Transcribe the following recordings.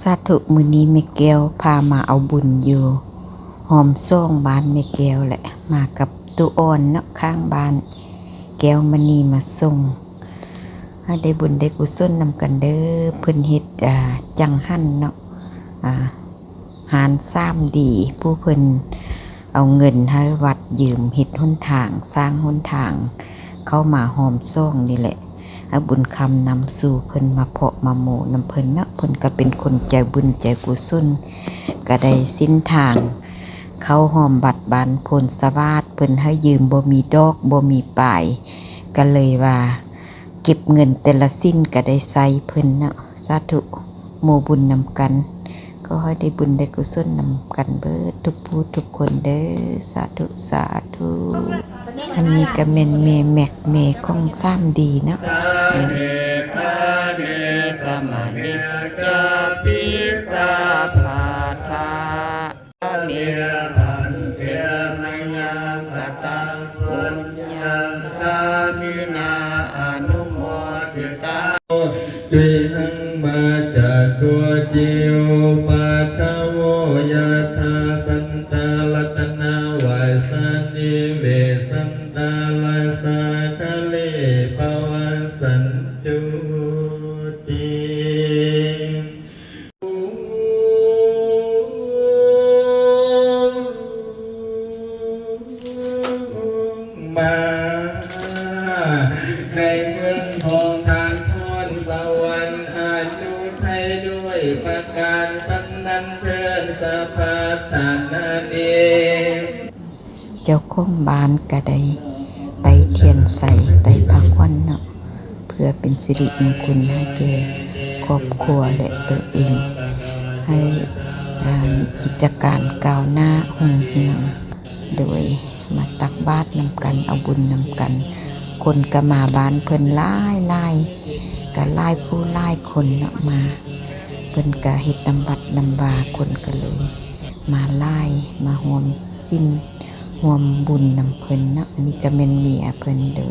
ສາທຸ ມື້ນີ້ແມ່ແກ້ວພາມາເອົາບຸນຢູ່ ຫອມສອງ ບ້ານແມ່ແກ້ວແຫຼະ ມາກັບຕູ້ອ່ອນເນາະ ຂ້າງບ້ານ ແກ້ວມະນີມາສົ່ງ ໃຫ້ໄດ້ບຸນໄດ້ກຸສົນນຳກັນເດີ້. ເພິ່ນເຮັດ ອ່າ ຈັງຫັນເນາະ ອ່າ ຮ້ານສາມດີ ຜູ້ເພິ່ນເອົາເງິນໃຫ້ວັດຢືມເຮັດຫົນທາງ ສ້າງຫົນທາງ ເຂົ້າມາຫອມສອງນີ້ແຫຼະ ເອົາບຸນຄຳນຳສູ່ເພິ່ນ ມາເພາະມາໂມນຳເພິ່ນເນາະ. ເພິ່ນກໍເປັນຄົນໃຈບຸນໃຈກຸສົນ ກໍໄດ້ເສັ້ນທາງເຂົ້າຫອມວັດບ້ານໂພນສະຫວາດ ເພິ່ນໃຫ້ຢືມບໍ່ມີດອກບໍ່ມີປາຍ ກໍເລີຍວ່າເກັບເງິນແຕ່ລະສິນກໍໄດ້ໃຊ້ເພິ່ນເນາະ. ສາທຸ ໂມບຸນນຳກັນ ຂໍໃຫ້ໄດ້ບຸນໄດ້ກຸສົນນຳກັນເບິດທຸກຜູ້ທຸກຄົນເດີ້ ສາທຸ ສາທຸ. ອັນນີ້ກໍແມ່ນແມ່ແມັກ ແມ່ຂອງສາມດີເນາະ. ສາເນຄາເນຄະມະນິຈຈາປິສາພາທາ ເມ ພັນເຕ ມະຍັງກະຕັງ ປຸນຍັງ ສາມິນາ ອະນຸໂມທິຕັງ ຕິຫັງ ມາຈາໂກ ຕິໂອປາທະໂວ ຍະຖາ ສັນຕາລັດຕະນາ ວາສານິເວ ສັນຕາລະສາຄະເລ ປະວາສັນຕຸ ຕິ ມາ ໃນເມືອງທອງທານພອນສະຫວັນ ອາຍຸໄທດ້ວຍປະການສັນນັນເທີນສະພັດທະນາເອ. ເຈົ້າຂອງບ້ານກໍໄດ້ໄຕ້ທຽນໄຊ ໄຕ້ຜ້າຂວັນເນາະ ເພື່ອເປັນສິລິມຸງຄຸນໃຫ້ແກ່ຄອບຄົວ ແລະ ຕົວເອງ ໃຫ້ ອ່າ ກິດຈະການກ້າວໜ້າຮຸ່ງເຮືອງ ໂດຍມາຕັກບາດນຳກັນ ເອົາບຸນນຳກັນ. ຄົນກໍມາບ້ານເພິ່ນຫຼາຍໆ ກໍຫຼາຍຜູ້ຫຼາຍຄົນເນາະມາ ເພິ່ນກໍເຮັດນຳວັດນຳວາ ຄົນກໍເລີຍມາຫຼາຍ ມາຮ່ວມສິນຮ່ວມບຸນນຳເພິ່ນເນາະ. ອັນນີ້ກໍແມ່ນເມຍເພິ່ນເດີ.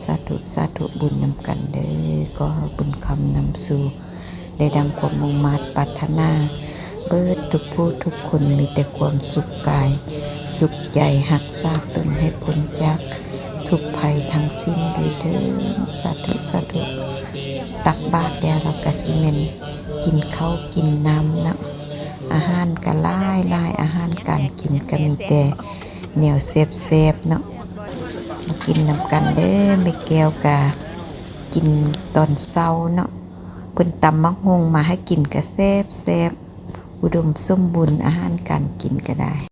ສາທຸ ສາທຸ ບຸນນຳກັນເດີ. ຂໍໃຫ້ບຸນຄຳນຳສູ່ ໄດ້ດັ່ງຄວາມມຸ່ງມາດປາດຖະໜາ ເບິດທຸກຜູ້ທຸກຄົນມີແຕ່ຄວາມສຸກກາຍສຸກໃຈ ຮັກສາຕົນໃຫ້ພົ້ນຈາກທຸກໄພທັງສິ້ນດ້ວຍເທີ້ນ ສາທຸ ສາທຸ. ຕັກບາດແລ້ວລະກະຊິແມ່ນກິນເຂົ້າກິນນ້ຳເນາະ ອາຫານກະຫຼາຍໆ ອາຫານການກິນກະມີແຕ່ແນວແຊບໆເນາະ ມາກິນນຳກັນເດີ. ແມ່ແກ້ວກະກິນຕອນເຊົ້າເນາະ ເພິ່ນຕຳໝາກຫຸ່ງມາໃຫ້ກິນກະແຊບໆ ອຸດົມສົມບູນ ອາຫານການກິນກະໄດ້.